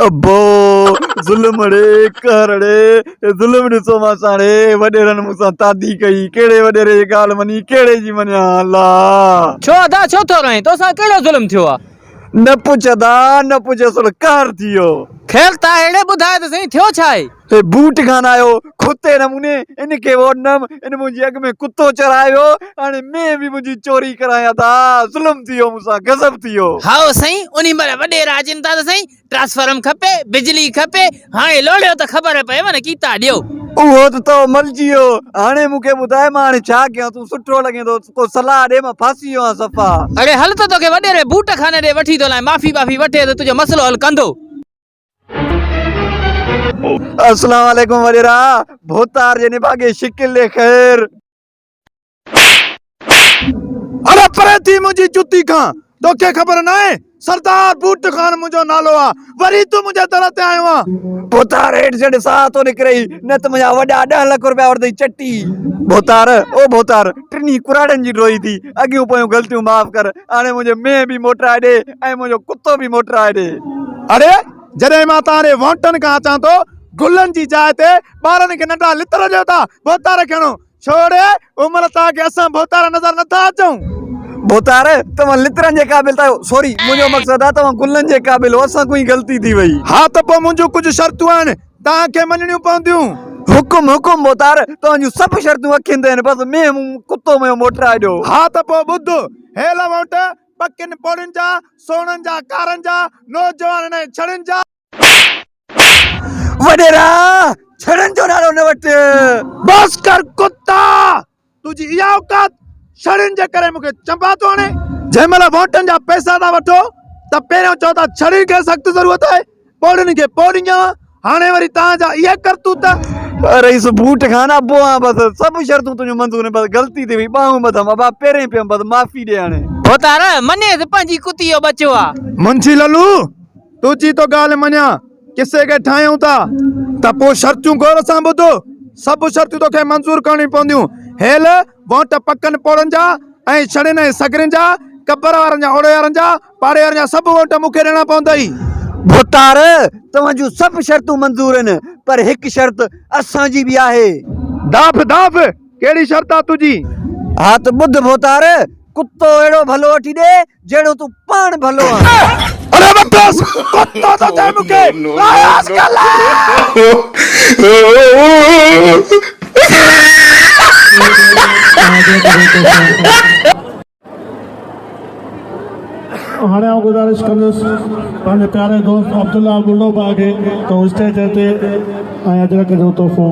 ابو ظلم ڙي قهر ڙي ظلم ڏسو مان سان ڙي وڏيرن مون سان تعدي ڪئي ڪهڙي وڏيري جي ڳالهه مڃي ڪهڙي جي مڃان الله. ڇو ادا ڇو ٿو روئين توسان ڪهڙو ظلم ٿيو آ. نه پڇ ادا نه پڇ اصل قهر ٿي ويو. خير ته آهي ڙي ٻڌاء ته سهي ٿيو ڇا آهي. هي بوٽ خان آيو کتي نموني ان کي ووٽ ڏنم ان منهنجي اڳ ۾ ڪتو چرائي ويو هاڻي مينهن به منهنجي چوري ڪرائي ادا ظلم ٿي ويو مون سان غضب ٿي ويو. هائو سائين انهي مهل وڏيرا اچن ٿا ته سائين ٽرانسفارم کپي بجلي کپي هاڻي لوڙهيو ته خبر پئيو نه ڪيتا ڏيو. اهو ته تو ملجي ويو هاڻي مون کي ٻڌاء مان هاڻي ڇا ڪيان تون سٺو لڳين ٿو ڪو صلاح ڏي مان ڦاسي ويو آهيان صفا. اڙي هل ته توکي وڏيري بوٽ خاني ڏي وٺي ٿو هلان معافي ٻافي وٺي ته تنهنجو مسئلو حل ڪندو. السلام عليڪم وڏيرا ڀوتار جي نڀاڳي شڪل ڏي خير. اڙي پري ٿي منهنجي جتي کان، توکي خبر ناهي سردار بوٽ خان منهنجو نالو آ، وري تون منهنجي در تي آيو آن. ڀوتار هيٺ ڇڏ ساهه ٿو نڪرئي، نه ته منهنجا وڏا ڏهه لک روپيا وٺندئي چٽي. ڀوتار او ڀوتار ٽنهي ڪراڙين جي ڊوهي ٿي، اڳيون پويون غلطيون معاف ڪر، هاڻي منهنجي مينهن به موٽرائي ڏي ۽ منهنجو ڪتو به موٽرائي ڏي. اڙي جڏهن مان توهان ڏي وونٽن کان اچان ٿو، گلن جي جاء تي ٻارن کي ننڍا لتر ڏيو ٿا، ڀوتار کڻو. ڇوڙي عمر توهان کي اسان ڀوتار نظر نٿا اچون. ڀوتار توهان لترن جي قابل ته آهيو سوري منهنجو مقصد آهي توهان گلن جي قابل هو اسان کان ئي غلطي ٿي وئي. ها ته پوء منهنجون ڪجهه شرطون آهن توهان کي مڃڻيون پونديون. حڪم حڪم ڀوتار توهان جون سڀ شرطون اکين تي آهن بس مينهن مون ڪتو ميو موٽرائي ڏيو. ها ته پوء ٻڌ هيل وونٽ پڪين پوڙهين جا سوڻن جا ڪارن جا نوجوانن ۽ ڇڙين جا. وڏيرا ڇڙن جو نالو نه وٺ. بس ڪر ڪتا تنهنجي اها اوقات ڇڙين جي ڪري مونکي چنبا ٿو هڻي. جنهن مهل ووٽن جا پئسا ٿا وٺو ته پهريون چئو ٿا ڇڙين کي سخت ضرورت آهي پوڙهين کي پوء ڏينديانو هاڻي وري توهان جا اهي ڪرتوت. رئيس بوٽ کان نه ابو آن بس سڀ شرطون تنهنجون منظور آهن بس غلطي ٿي وئي ٻانهون ٻڌم ابا پيرين پيم بس معافي ڏي هاڻي. ڀوتار مڃيس پنهنجي ڪتي جو ٻچو آ. منشي للو تنهنجي ٿو ڳالهه مڃان، قصي کي ٺاهيون ٿا ته پوء شرطيون غور سان ٻڌ، سڀ شرطيون توکي منظور ڪرڻيون پونديون. هيل وونٽ پڪن پوڙهن جا ۽ ڇڙين ۽ سگرين جا، قبر وارن جا، اوڙي وارن جا، پاڙي وارن جا سڀ وونٽ مون کي ڏيڻا پوندئي. ڀوتار، توهان جون سڀ شرطون منظور آهن، پر هڪ شرط اسان جي به آهي. داڦ داڦ، ڪهڙي شرط آ تنهنجي؟ ها ته ٻڌ ڀوتار، ڪتو اهڙو ڀلو وٺي ڏي، جهڙو تون پاڻ ڀلو آهين. اڙي وٺس، ڪتو ٿو چئي مون کي، لاهيس ڪلهه. هاڻي آئون گذارش ڪندس پنهنجي پياري دوست عبدالله ٻرڙو ڀاء کي ته هو اسٽيج تي ۽ اجرڪ جو تحفو.